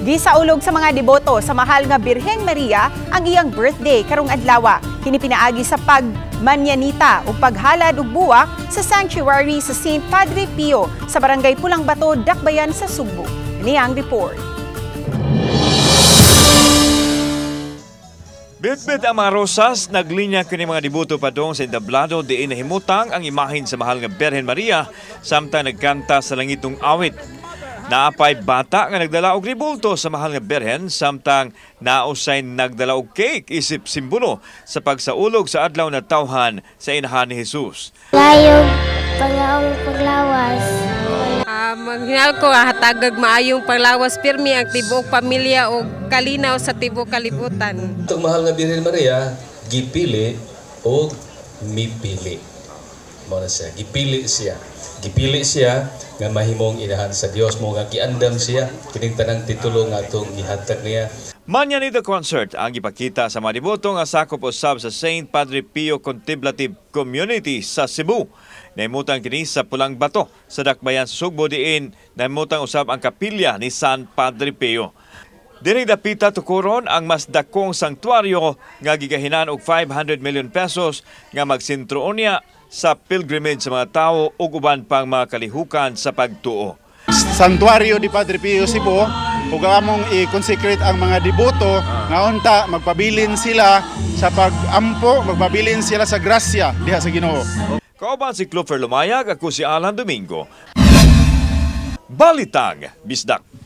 Gisaulog sa mga deboto sa mahal nga Birheng Maria ang iyang birthday karong adlaw. Kini pinaagi sa pagmanyanita o paghalad og buwak sa sanctuary sa St. Padre Pio sa Barangay Pulang Bato, Dakbayan sa Sugbo. Ini ang report. Bitbit ang mga rosas, naglinya kini mga deboto padung sa entablado diin nahimutang ang imahen sa mahal nga Birhen Maria samtang nagkanta sa langitong awit. Naapay bata nga nagdala og ribulto sa mahal nga Birhen samtang nausay nagdala og cake isip simbolo sa pagsaulog sa adlaw na tawhan sa inahan ni Jesus. Layog pangaong paglawas. Maghinal ko hatagag maayong paglawas pirmi ang tibuok pamilya o kalinaw sa tibuok kalibutan. Itong mahal nga Birhen Maria, gipili o mipili. Mao na siya, gipili siya. Gipili siya nga mahimong inahan sa Dios mo nga giandam siya kining tanang titulo nga atong gihatag niya. Manyanita concert ang gipakita sa mga deboto nga sakop usab sa St. Padre Pio Contemplative Community sa Cebu. Nahimutang kini sa Pulang Bato sa Dakbayan sa Sugbo diin nahimutang usab ang kapilya ni San Padre Pio. Diri dapita tukuron ang mas dakong sanktuaryo nga gigahinan og 500 million pesos nga magsentro niya sa pilgrimage sa mga tawo ug uban pang mga kalihukan sa pagtuo. Santuario di Padre Pio Cebu ug among i-consecrate ang mga deboto nga unta magpabilin sila sa pag-ampo, magpabilin sila sa grasya diha sa Ginoo. Kauban si Clover Lumayag, ako si Alan Domingo. Balitang Bisdak.